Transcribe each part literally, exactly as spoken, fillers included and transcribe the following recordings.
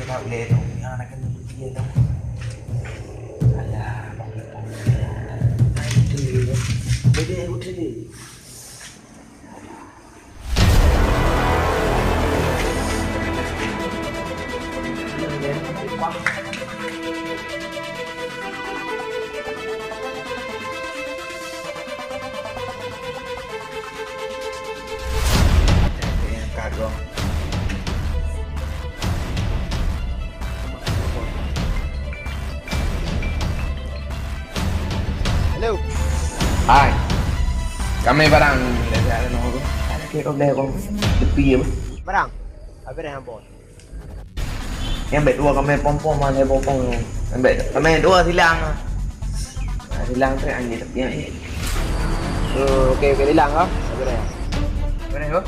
Nak ulèe tu, nyang nak kena pergi tu. Alah, bang, bang, bang. Beda, beda. Hello. Hai. Kami barang dari anu tu. Ada kek kau boleh kau tepi apa? Barang. Apa dah hambon? Nyang bèk dua kami pom-pom, mana pom-pom. Nyang bèk kami dua silang. Ah, silang tu anjing tapi yang ni. Oh, okey, okey, silang kau. Apa dah? Apa dah tu?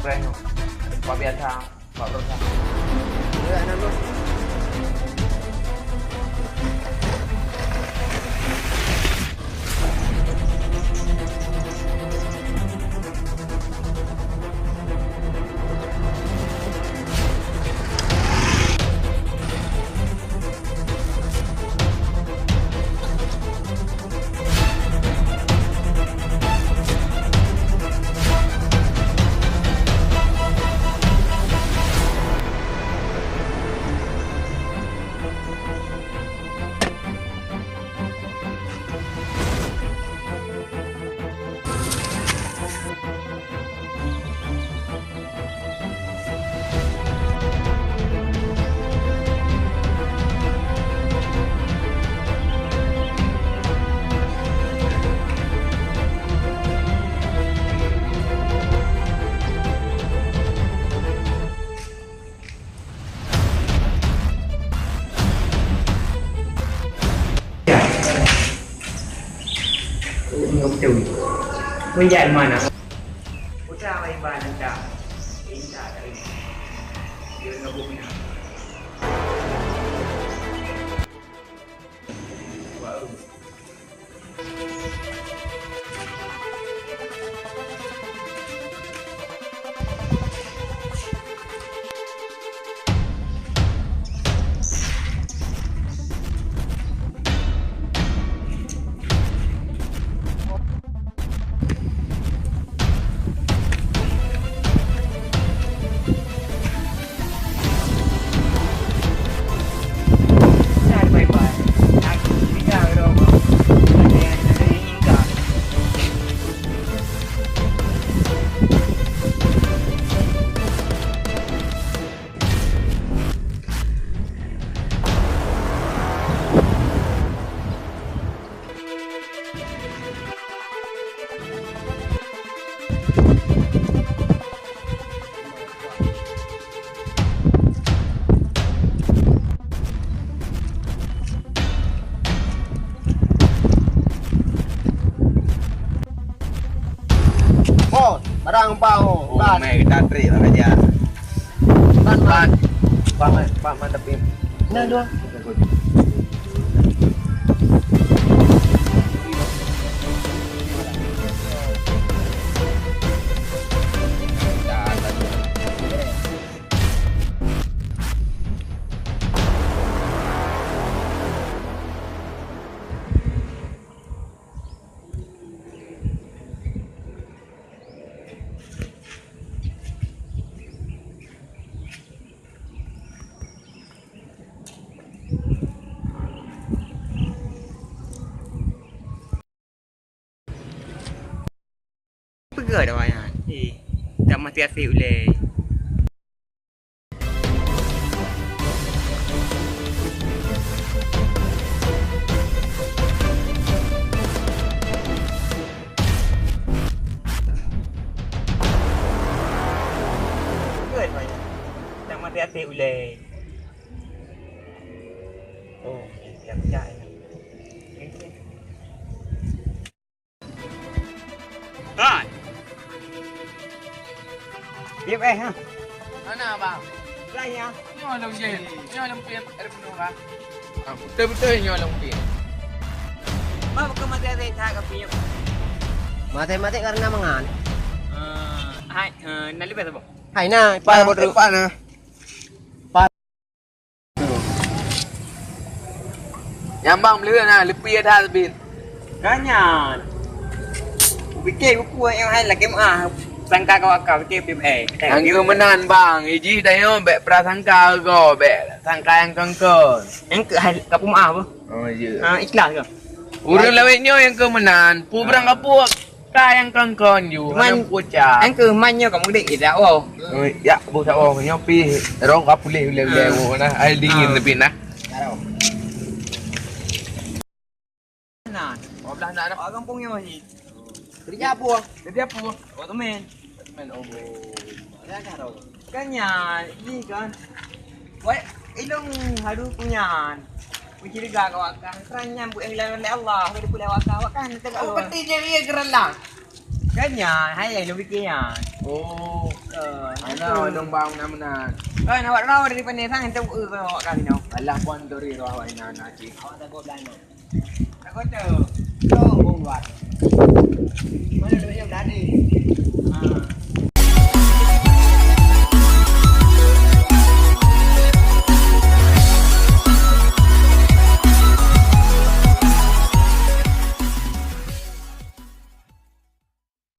Apa dah tu? Apa biasa? Pak Bro, Pak. Ya, anak Bro. Oh, barang bau. Oh, ban. Mai kita trip lah raja. Ban, ban. Ban, ban, ban, ban, tapi. Nah, dua. Peugah dah wayang. Eh, tak mati hati ulèe. Peugah dah wayang. Tak mati hati ulèe. Oh, siap-siap. Hai. Tiep eh, ha? Mana, Bang? Lah, ya. Nyoe lôn jén. Nyoe lôn piep, ada penuh, Bang. Ah, beutôi-beutôi nyoe lôn piep. Bang, bukan mati-mati that ka piep. Mati-mati karena mangan. Eh, hai, eh, na leubeh saboh? Hai na, ipai. Ipai na. Nyambang meuleue na, leupie that bin. Ka nyan. Kupike buku nyang hai lagèe meuah. Sangka kawak ka pike pim eh. Nyang keu meunan bang, iji tanyoe bèk prasangka go, bèk sangka nyang kon-kon. Nyang keu hai ka peumaah apa? Oh iya. Ah, ikhlas ke? Ureueng lawét nyoe nyang keu meunan, pu brang kapuk. Ka nyang kon-kon ju, cuman, hana kucah. Nyang keu man nyoe kamoe dek dak woe. Oh, ya, bu dak woe nyoe pi rong ka puléh ulèe-ulèe woe nah. Ai dingin tapi nah. Nah, dua belas nak. Orang kampung nyoe ni. Kerja apa? Kerja apa? Oh, temen. Temen, oh. Ya, karo. Kan nyan, ini kan. Wai, ilong haru punyan. Mencuriga ka awak kan. Keran nyan buet nyang dilarang lé Allah, ka dipeuleueh awak kan. Awak kan teuka. Oh, peti je iya keran lah. Kan nyan, hai ilong pikir nyan. Oh. Eh, ana ilong bang meunan-meunan. Kan awak rau dari pandai sang, entah buet ke awak kan, you know. Alah, puan dori roh awak inan, cik. Awak takut belanja. Takut tu. Tolong buat. Mana